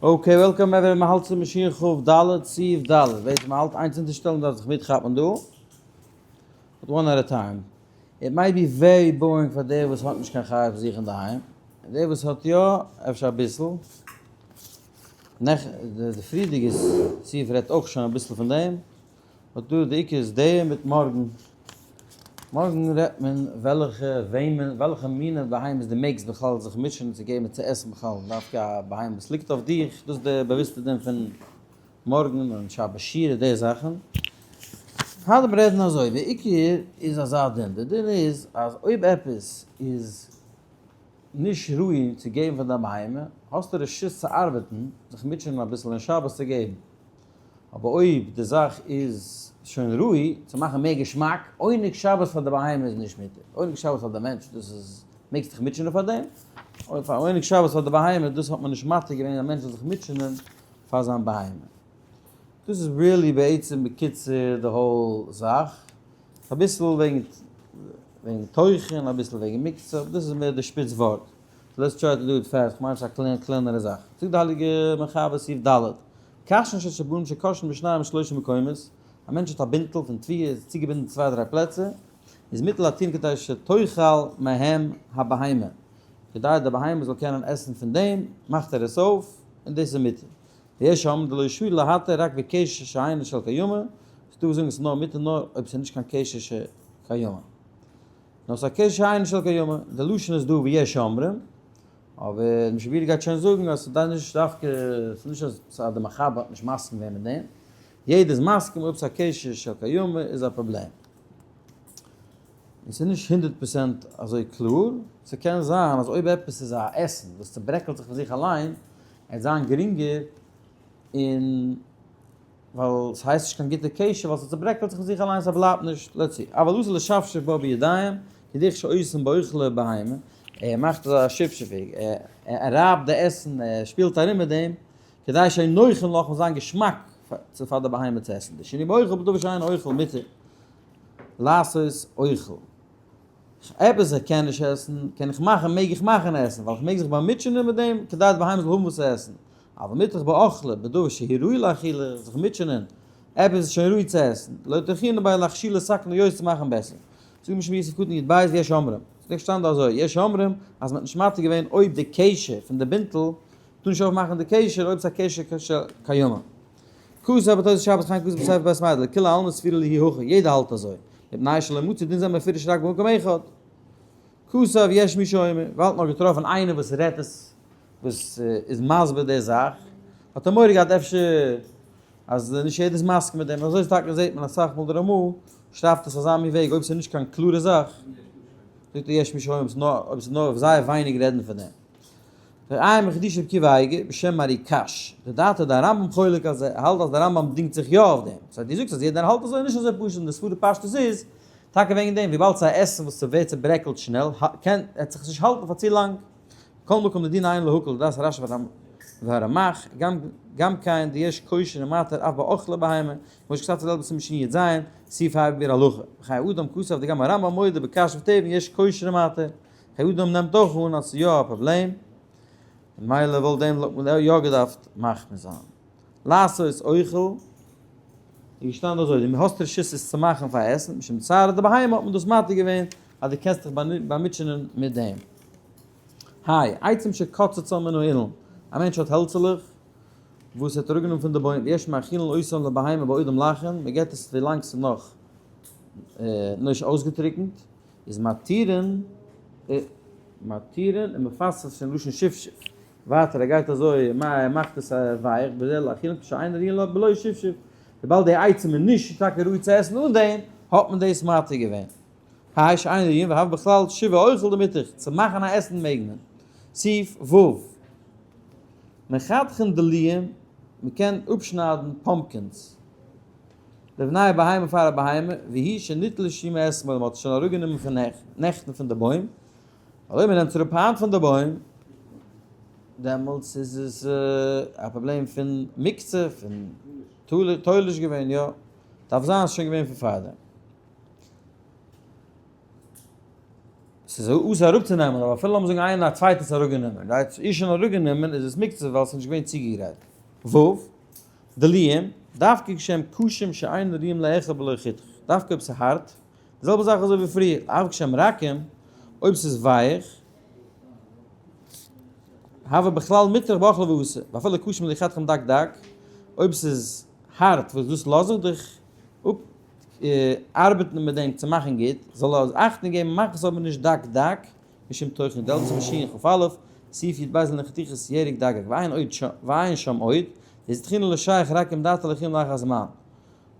Okay, welcome everyone, מ'האלט צו משין כ ד, סעיף ד, ווער מ'האלט איינס אונטערשטעלן דארף זיך מיטכאפן דא, but one at a time. It might be very boring פאר דער וואס האט נישט קיין חיה פאר זיך אינדערהיים, און דער וואס האט יא, אפשר אביסל. די פריערדיגע סעיף רעדט אויך שוין אביסל פון דעם, but דא די עיקר איז דער מיט מארגן. מארגן רעדט מען וועלכע וועמען וועלכע מינע בהמות דו מעגסט בכלל זיך מוטשען צו געבן צו עסן בכלל, דווקא א בהמה וואס ליגט אויף דיך, דאס איז די באוויסטע דין פון מארגן און שבת שירה די זאכן. היינט וועט מען רעדן אזוי, די עיקר איז אזא דין, די דין איז אז אויב עפעס איז נישט ראוי צו געבן פאר דיין בהמה, האסטו רשות צו ארבעטן, זיך מוטשענען אביסל אין שבת צו געבן. אבער אויב די זאך איז שוין ראוי צו מאכן מער געשמאק, עונג שבת פאר די בהמה איז נישט מותר, עונג שבת פאר די מענטש דאס איז מעגסט דיך מוטשענען פאר דעם, אבער פאר עונג שבת פאר די בהמה דאס האט מען נישט מתיר געווען א מענטש זאל זיך מוטשענען פאר זיין בהמה. דאס איז really בעצם בקיצור די whole זאך, אביסל וועגן וועגן תוכן, אביסל וועגן מקצוע, דאס איז מער די שפיץ ווארט. Let's try to do it fast, כ'מיין ס'איז א קלענערע זאך. זאגט די הייליגע מחבר סעיף ד', קשין של שבנים שקושרין בשניים ושלושה מקומות, א מענטש האט א בינטל פון תבואה, איז צוגעבינדן אין צוויי דריי פלעצער, איז מותר להתירן כדי שתאכל מהם הבהמה, כדי די בהמה זאל קענען עסן פון דעם, מאכט ער עס אויף, און דאס איז מותר. ויש אומרים דלא שרי להתיר רק בקשר שאינו של קיימא, ס'דא וואס זאגן עס איז נאר מותר נאר אויב ס'איז נישט קיין קשר שקיימא. נאר ס'איז א קשר שאינו של קיימא, די לשון איז דא ויש אומרים, אבער משנה ברורה גייט שוין זאגן אז ס'איז נישט דווקא, ס'איז נישט אז די מחבר האט נישט מסכים געווען מיט דעם, יעדער איז מסכים אויב ס'איז א קשר של קיימא איז א פראבלעם. און ס'איז נישט 100% אזוי קלאר, ס'קען זיין אז אויב עפעס איז א עסן וואס צוברעקלט זיך פון זיך אליין, עט זיין גרינגער און ווייל ס'הייסט נישט קיין גוטע קשר ווייל ס'צוברעקלט זיך פון זיך אליין ס'בלייבט נישט, let's see, אבל אסור לשפשף בו בידיים כדרך שעושים באוכלי בהמה, ער מאכט אזא שפשפיג, ער רייבט די עסן, ער שפילט ארום מיט דעם, כדי שנוחין לך זאל זיין געשמאק פאר די בהמה צו עסן, דשאני באוכל בדבר שאינו אוכל מותר לעשות אוכל. עפעס איך קען נישט עסן, קען איך מאכן, מעג איך מאכן עסן, ווייל איך מעג זיך באמוטשענען מיט דעם, כדי די בהמה זאל האבן וואס צו עסן. אבל מותר באוכלא, בדבר שהוא ראוי לאכילה, זיך מוטשענען, עפעס איז שוין ראוי צו עסן, לא טרחינן ביה להכשילה סכנה יוס צו מאכן בעסער. זאגט משנה יוסף קטן יט בית ויש אומרים. ס'איז געשטאנען דא אזוי, יש אומרים אז מ'האט נישט מתיר געווען אויב די קשר פון די בינטל, טאר נישט אויפמאכן די קשר אויב ס'איז א קשר קיימא. כתב בתוס' שבת חיים כתב בספר בית מיידל, כולי עלמא סבירא להו הכי, יעדער האלט אזוי, מפני שלא מצאו דין זה מפורש רק במקום אחד. כתב יש מי שאומר, ווייל האט נאר געטראפן איינער וואס רעדט עס, וואס איז מסביר די זאך, האט ער מורא געהאט אפשר אז נישט יעדער איז מסכים מיט דעם, אזוי איז טאקע זעט מען אסאך מאל די רמא שרייבט עס אזא מין וועג אויב ס'איז נישט קיין קלארע זאך, זאגט ער יש מי שאומר, אויב ס'איז נאר זייער ווייניג רעדן פון דעם. רעיא מחידושי רבי עקיבא אייגער בשם מהר"י קש, לדעתו דער רמב ם חולק על זה, ער האלט אז דער רמב ם דינגט זיך יא אויף דעם, סא דו זאגסט אז יעדער האלט אזוי נישט אזוי פשוט און די סברא פשטות איז, טאקע וועגן דעם וויבאלד ס'איז א עסן וואס ס'ווערט צוברעקלט שנעל קען עט זיך עס נישט האלטן פאר צו לאנג, מכל מקום לדין אין להקל לדעת הרש י והרמח, גם כן דיש קושין ומתיר אף באוכלי בהמה, כמו שכתבתי לעיל בסימן שי ז, סעיף ה בביר הלכה, וחיי אדם כתב דגם הרמב ם מודה בקש ותבן יש קושין ומתיר. חיי אדם נעמט אויך אן אז ס'איז יא א פראבלעם, ממילא וואלט דעם וואלט מען יא געדארפט מחמיר זיין. לעשות אוכל איז געשטאנען אזוי, דו האסט רשות עס צו מאכן פאר עסן, משום צער די בהמה האט מען דאס מתיר געווען אז דו קענסט דיך באמוטשענען מיט דעם. היי, עצים שקצצן מן האילן, א מענטש האט העלצעלעך וואס ער האט אראפגענומען פון די בוים, ויש מאכילין אותם לבהמה בעודם לחין, מען געבט עס ווילאנג ס'איז נאך נישט אויסגעטריקנט, איז מתירין, מתירין און מפספס פון לשון שפשוף. ווייטער ער גייט אזוי ער מאכט עס ווייך בזה לאכילה שאין ראויין לה בלא שפשוף. וויבאלד די עצים איז נישט טאקע ראוי צו עסן אן דעם, האט מען דאס מתיר געווען. האי שאין ראויין והוה בכלל שבעה אוכל דמותר, צו מאכן א עסן מעג מען. סעיף ו'. מחתכין דלועים, מ'קען אפשניידן pumpkins. לבני הבהמה פאר א בהמה, והוא שניטלו מאתמול, מען האט עס שוין אראפגענומען פון נעכטן פון די בוים, ווייל אויב מען נעמט עס אראפ היינט פון די בוים, דעמאלטס איז עס א פראבלעם פון מוקצה, פון תולש געווען, יא, דארף זיין עס איז שוין געווען פון פארדעם. ס'איז אסור אראפצונעמען, אבער אפילו לאמיר זאגן איינער א צווייטער האט עס אראפגענומען, right? ס'איז שוין אראפגענומען איז עס מוקצה ווייל ס'איז נישט געווען צוגעגרייט. ו. דליים, דווקא כשהם קשים שאין ראויים לאכול בלא חיתוך, דווקא אויב ס'איז הארט, די זעלבע זאך אזוי ווי פריער, אף כשהם רכים, אויב ס'איז ווייך, הוה בכלל מותר באכלה ועושה, ואפילו קשים לחתכם דק דק, אויב ס'איז הארט וואס דאס לאז איך דיך אפ ארבעטן מיט דעם צו מאכן גוט, זאל ער אכטונג געבן מאך עס אבער נישט דק דק, משום טוחן דלת משין כ"א, סעיף י"ב לנחתיכת ירק דגג, ועיין שם עוד, איז תחינה לא שייך רק אם דעתה לחים לאחר הזמן.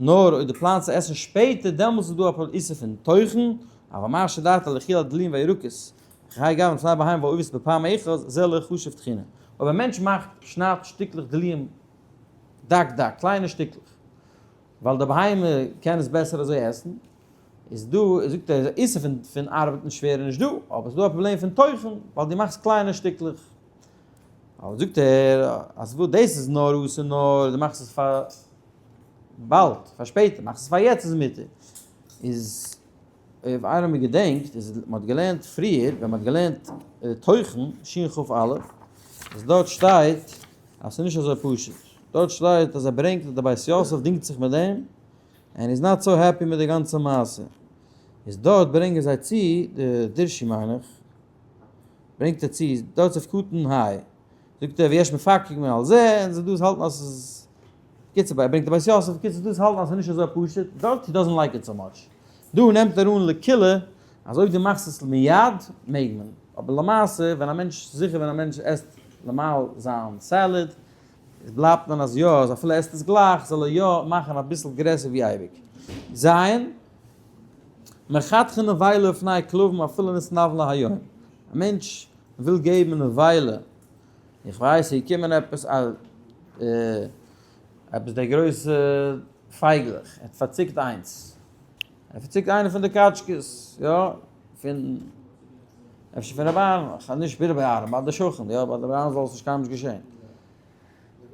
נאר אויב דו פלאנסט צו עסן שפעטער דעמאלטס איז דא א איסור פון טוחן, אבל מה שדעתה לאכילה דליים וירקות, וכהאי גוונא לפני בהמה ועוברת בפעם אחת, זה לא חשוב טחינה. אויב א מענטש מאכט, שניידט שטיקלעך דליים דק דק, קליינע שטיקלעך, ווייל די בהמה קען עס בעסער אזוי עסן, איז דא, זאגט ער, איסור פון ארבעטן שווער איז נישט דא, אבער ס'איז דא א פראבלעם פון טוחן, ווייל דו מאכסט קליינע שטיקלעך. אבער זאגט ער, אז וואס דאס איז נאר אסור נאר דו מאכסט עס פאר באלד, פאר שפעטער, מאכסט עס פאר יעצט איז מותר. איז אויב איינער האט געדענקט, איז מען האט געלערנט פריער, ווען מען האט געלערנט טוחן, שכ"א, איז דארט שטייט אז ס'איז נישט אזוי פשוט. דארט שטייט אז ער ברענגט אז דער בית יוסף דינגט זיך מיט דעם, און איז not so happy מיט די גאנצע מעשה. איז דארט ברענגען זיי צו, די דרשי מיין איך, ברענגט ער צו, דארט אויף קטן היי, זאגט ער ויש מפקק מעל זה, און דאס האלטן אז ס'איז, קיצור ער ברענגט די בית יוסף, קיצור דאס האלטן אז ס'איז נישט אזוי פשוט, דארט he doesn't like it so much. דא נעמט ער אן לקולא אז אויב דו מאכסט עס מיד מעג מען, אבער למעשה ווען א מענטש, זיכער ווען א מענטש עסט נארמאל זיין salad, איז בלייבט מען אז יא, אז אפילו ער עסט עס גלייך זאל ער יא מאכן אביסל גרעסער ווי אייביג. ז. מחתכין נבילה לפני כלבים אפילו נתנוולה היום. א מענטש וויל געבן נבילה, איך ווייס ס'איז געקומען עפעס א עפעס די גרויסע פייגלעך, ער האט פארציקט איינס, ער האט פארציקט איינע פון די קאטשקעס, יא, פון, אפשר פון רבי אהרן, כ'האב נישט ביי רבי אהרן, ביי די שכן, יא, ביי רבי אהרן זאל עס נישט קיינמאל נישט געשען.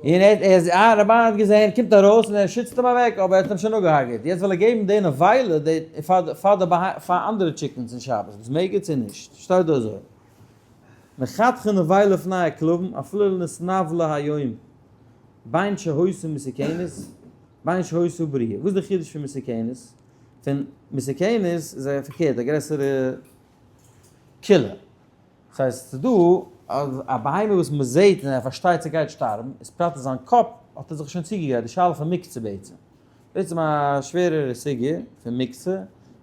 און ער איז, אה, רבי אהרן האט געזען, קומט ארויס און ער שיצט אים אוועק, אבער ער האט אים שוין אפגעהארגעט, יעצט וויל ער געבן די נבילה די פאר פאר די בהמה פאר אנדערע chickens אין שבת, דאס מעג ער צו נישט? שטייט דא אזוי, מחתכין נבילה לפני הכלבים אפילו נתנוולה היום, בין שהיתה מסוכנת, בין שהיתה בריאה, וואס איז די חידוש פון מסוכנת? פון מסוכנת איז א פארקערט א גרעסערע קולא. דאס הייסט ס'איז דא אז א בהמה וואס מ'זעהט און ער פארשטייט ס'גייט שטארבן, איז פרט אין זיין קאפ האט ער זיך שוין צוגעגרייט, די שאלה פון מוקצה בעצם. בעצם א שווערערע סוגיא פון מוקצה,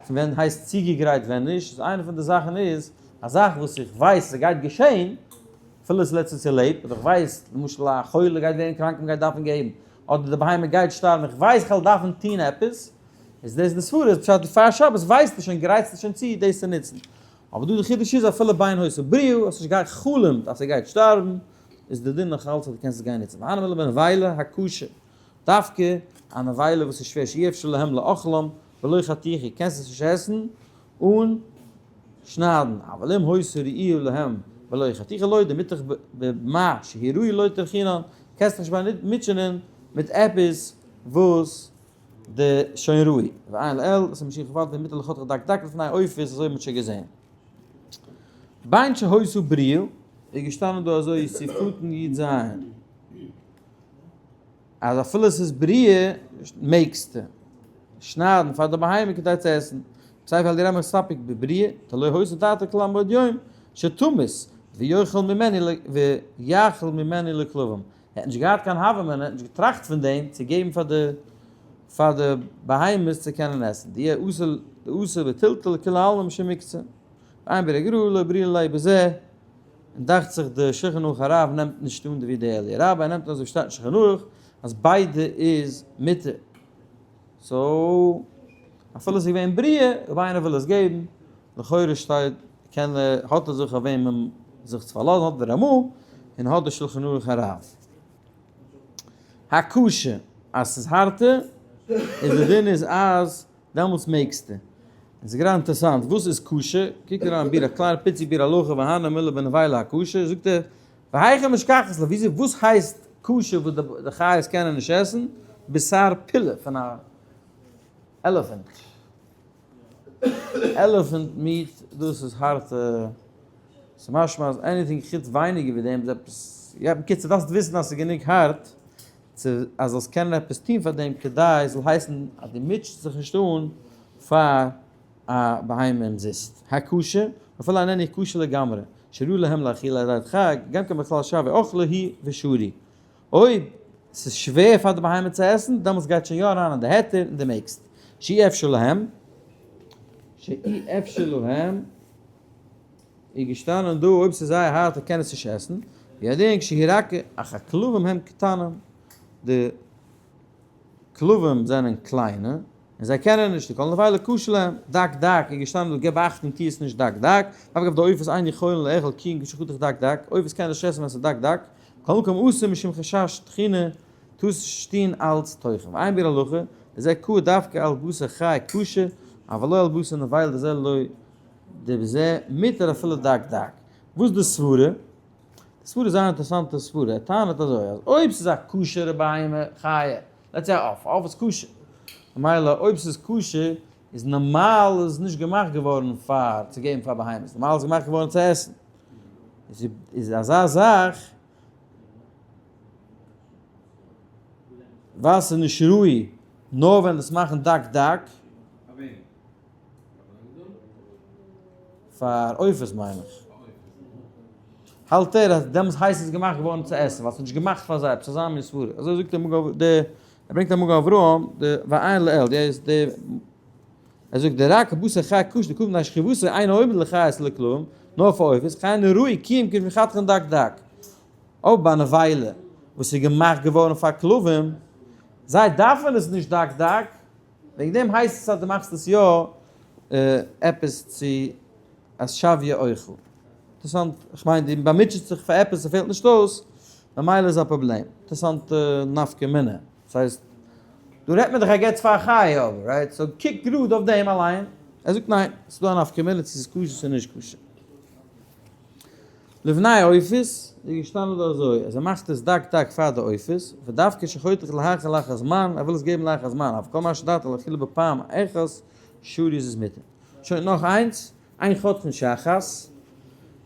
פון ווען הייסט צוגעגרייט ווען נישט, איז איינע פון די זאכן איז, א זאך וואס איך ווייס ס'גייט געשעהן, אפילו עס לעצטע ס'לעבט, אדער איך ווייס למשל א חולה גייט ווערן קראנק מ'גייט דארפן געבן, אדער די בהמה גייט שטארבן איך ווייס כ'וועל דארפן טוהן עפעס, איז דאס די סברה, איז פשט פאר שבת ווייסטו שוין גרייטסטו שוין צו דאס צו נוצן. אבער דא די חידוש איז אפילו בין היתה בריאה, האסט נישט געהאט חלומ'ט אז ס'גייט שטארבן, איז די דין נאך אלץ אז דו קענסט עס גיין נוצן. והני מילי בנבילה הקשה, דווקא א נבילה וואס איז שווער שאי אפשר להם לאכלם בלא חתיכה, קענסט עס נישט עסן אן שניידן, אבל אם היתה ראויה להם בלא חתיכה לא דמטרח במה שהיא ראויה לא טרחינן, קענסט נישט מוטשענען מיט עפעס וואס די שוין ראוי, ועיין לעיל, עס איז משיח געוואלד ווי מיטעלע חתך דק דק לפני עופות אזוי האט מען שוין געזען. בין שהיתה בריאה איז געשטאנען דא אזוי סעיף קטן י ז אז אפילו עס איז בריאה מעגסטו שניידן פאר די בהמה כדי צו עסן, ספר אל ירמז ספק בבריאה תלוי היתה דעתו כלל מבעוד יום שתמות ויאכל ממני ויאכל ממני לכלבים ער האט נישט געהאט קיין הוה אמינא, ער האט נישט געטראכט פון דעם צו געבן פאר די פאר די בהמות צו קענען עסן, די אסור די אסור בטלטול כולי עלמא משום מוקצה, ואין ברי' גרא לא ברי' ליה בזה, און דאכט זיך די שולחן ערוך הרב נעמט נישט אן ווי די אליה רבה, ער נעמט אן אזוי ווי שטייט אין שולחן ערוך אז ביידע איז מותר, so אפילו עס איז געווען בריאה, אויב איינער וויל עס געבן, לכאורה שטייט קען ער, האט ער זיך אויף וועמען זיך צו פארלאזן, האט דער רמא און האט דער שלחן ערוך הרב. הקשה, אז ס'איז הארטע, איז די דין איז אז דעמאלטס מעגסטו. און ס'איז גראדע אינטערעסאנט, וואס איז קשה? קוק אריין ביאור א קליינע פיצי ביאור הלכה והני מילי בנבילה הקשה, זאגט ער, והיכא משכחת לה, וויאזוי וואס הייסט קשה וואס די חיות קענען נישט עסן? בשר פילה פון א elephant. Elephant meat, דאס איז הארטע, ס'משמע אז anything חוץ ווייניגער ווי דעם איז עפעס, יא בקיצור דארפסט וויסן אז ס'איז גענוג הארט צו אז זאלסט קענען עפעס טון פאר דעם כדי ס'זאל הייסן אז דו מוטשעסט זיך נישט אן פאר א בהמה אומזיסט. הקשה, אפילו איננו קשה לגמרי, שראוי להם לאכילה על ידי דחק, גם כן בכלל שווה אכלה היא ושרי. אויב ס'איז שווער פאר די בהמה צו עסן, דעמאלטס גייט שוין יא אריין אין די היתר און דו מעגסט. שאי אפשר להם, שאי אפשר להם, איז געשטאנען דא אויב ס'איז זייער הארט ער קען עס נישט עסן, וידעין כשהיא רכה, אך הכלבים הם קטנים, די כלבים זענען קליינע, און זיי קענען נישט, דכל נבילה קשה להם, דק דק, איז געשטאנען דא געב אכטונג טוה עס נישט דק דק, אף אגב די עופות אין יכולין לאכול כי אם כשחתוך דק דק, עופות קענען נישט עסן ווען ס'איז דק דק, כל מקום אסור משום חשש טחינה, טארסט נישט טוהן אלץ טוחן, ועיין ביאור הלכה, וזה קאי דווקא על בשר חי כשר, אבל לא על בשר נבילה דזה לא דבזה מותר אפילו דק דק. וואס איז די סברה? די סברה איז זייער אינטערעסאנטע סברה, ער טענה'ט אזוי אז אויב ס'איז א כשר'ע בהמה חיה, let's say א עוף, א עוף איז כשר, ממילא אויב ס'איז כשר איז נארמאל איז נישט געמאכט געווארן פאר צו געבן פאר בהמות, נארמאל איז געמאכט געווארן צו עסן, איז אזא זאך ווייל ס'איז נישט ראוי נאר ווען דאס מאכן דק דק. פאר עופות מיין איך. האלט ער אז דעמאלטס הייסט עס געמאכט געווארן צו עסן ווייל ס'איז נישט געמאכט פאר זיי, עפעס אזא מין סברה. אזוי זאגט דער מגן אברהם, ער ברענגט א מגן אברהם, די ועיין לעיל, די איז די, ער זאגט די רק בשר חי כשר דקדם די שכיבותו אינו עומד לחיות לכלבים, נאר פאר עופות, כן ראוי כי אם כמחתכין דק דק. אויב ביי נבילה וואס איז געמאכט געווארן פאר כלבים, זיי דארפן עס נישט דק דק, וועגן דעם הייסט עס אז דו מאכסט עס יא עפעס צו אז שוויה אוכל. אינטערעסאנט, איך מיין דו באמוטשעסט זיך פאר עפעס ס'פעלט נישט אויס, ממילא איז א פראבלעם. אינטערעסאנטע נפקא מינה. דאס הייסט, דא רעדט מען דאך א גוטס פאר א חיה אבער, right? So קוק גראד אויף דעם אליין. ער זאגט ניין, ס'איז דא א נפקא מינה צו ס'איז כשר צו נישט כשר. לבני עופות איז געשטאנען דא אזוי אז ער מאכט עס דק דק פאר די עופות, ודווקא שחותך להאכיל לאחר זמן, ער וויל עס געבן לאחר זמן, אבל כל מה שדעתו לאכילה בפעם אחת שרי איז עס מותר. שוין נאך איינס, אין חותכין שחת,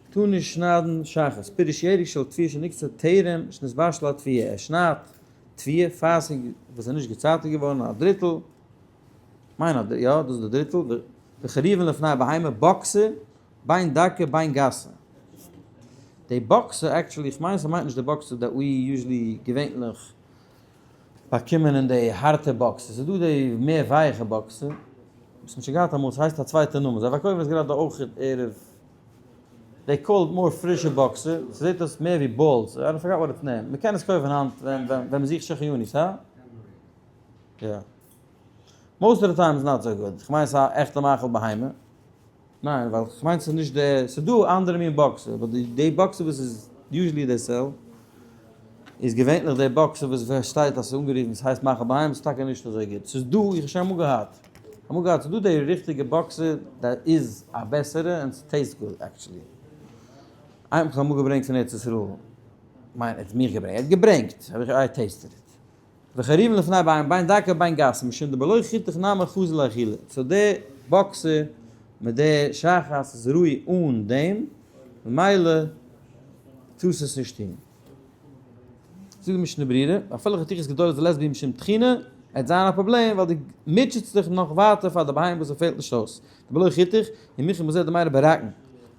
טאר נישט שניידן שחת, פירוש ירק של תבואה שנקצה טרם שנתבשלה התבואה, ער שניידט תבואה פאר ס'איז וואס איז נישט געצייטיגט געווארן א דריטל, מיין א יא דאס איז די דריטל, וחרובין לפני הבהמה, בוקסה, בין דקה בין גסה. די בוקסה actually, איך מיין ס'מיינט נישט די בוקסה that we usually געווענליך באקומען אין די הארטע באקסעס, ס'איז דא די מער ווייעכע בוקסה, וואס מ'האט שוין געהאט אמאל, ס'הייסט א צווייטע נאמען, זיי פארקויפן עס גראדע אויך ערב, they call it more פרישע בוקסה, ס'זעט אויס מער ווי balls, I forgot what it's named, מ'קען עס קויפן היינט ווען מ'זוכט שהחיינו'ס, הא? יא. Most of the time is not so good, כ'מיין ס'איז א עכטע מאכל בהמה. ניין, ווייל כ'מיין ס'איז נישט די, ס'איז דא אנדערע מין בוקסה, but די בוקסה וואס איז usually די sell, איז געווענליך די בוקסה וואס שטייט אז ס'איז אנגערופן, ס'הייסט מאכל בהמה, ס'איז טאקע נישט אזוי גוט. ס'איז דא, איך האב שוין אמאל געהאט, אמאל געהאט, ס'איז דא די ריכטיגע בוקסה, that איז א בעסערע און ס' taste good actually. איינער האט מיך אמאל געברענגט פון ארץ ישראל, מיין ער האט מיך געברענגט, ער האט געברענגט, האב איך I tasted it. וחרובין לפני בהמה בין דקה בין גסה משום דבלא חיתוך נמי חזי לאכילה, so די בוקסה מיט די שחת איז ראוי אן דעם, ממילא טארסט עס נישט טון. זאגט די משנה ברורה, אפילו חתיכות גדולות דלית בהו משום טחינה, עט זיין א פראבלעם ווייל דו מוטשעסט זיך נאך ווייטער פאר די בהמה וואס ס'פעלט נישט אויס, דבלא חיתוך, ומוכן בזה דמיירי ברכין,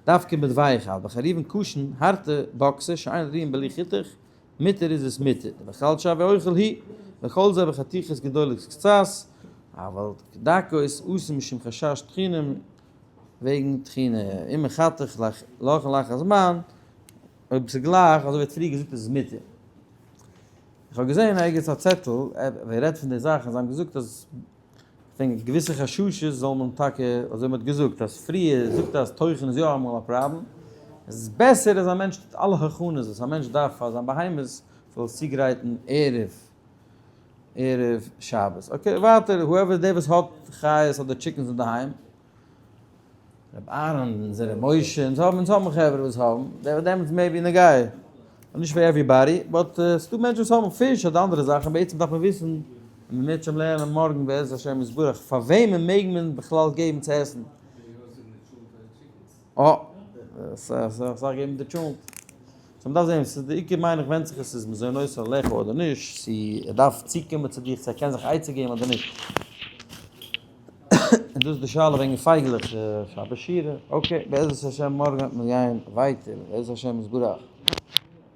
דווקא מיט ווייעכע, אבל בחרובין קשין, הארטע בוקסה, שאין ראויין בלי חיתוך, מותר איז עס מותר, דבכלל שוויה אוכל היא, וכל זה בחתיכות גדולות קצת, אבל דקות אסור משום חשש טחינה וועגן טחינה, אם מחתך לך לאחר זמן, אויב ס'איז גלייך, אזוי ווי פריער געזאגט איז עס מותר. איך האב געזען ערגעץ א צעטל, ווער רעדט פון די זאכן, זיי האבן געזאגט אז וועגן געוויסע חששות זאל מען טאקע, אזוי מ'האט געזאגט אז פריער זאגט אז טוחן איז יא אמאל א פראבלעם, עס איז בעסער אז א מענטש טוט אלע הכנות וואס א מענטש דארף פאר זיין בהמות זאל עס צוגרייטן ערב ערב שבת. Okay ווייטער, whoever דער וואס האט חיות אדער chickens אינדערהיים, רבי אהרן און רבי משה, אונז האבן אונז האבן חברה וואס האבן, דעמאלטס maybe נוגע, נישט פאר everybody, but ס'דא מענטשן וואס האבן פיש אדער אנדערע זאכן, בעצם דארף מען וויסן. און מ'וועט שוין לערנען מארגן בעזרת השם יתברך פאר וועמען מעג מען בכלל געבן צו עסן. אה, אסאך געבן די טשולנט. so מ'דארף זען, ס'איז די עיקר מיין איך ווענדט זיך עס איז מזונות עליך אדער נישט, צו ער דארף צוקומען צו דיך, צו ער קען זיך עצה געבן אדער נישט. און דאס איז די שאלה וועגן פייגלעך, שבת שירה. okay, בעזרת השם מארגן וועט מען גיין ווייטער, בעזרת השם יתברך.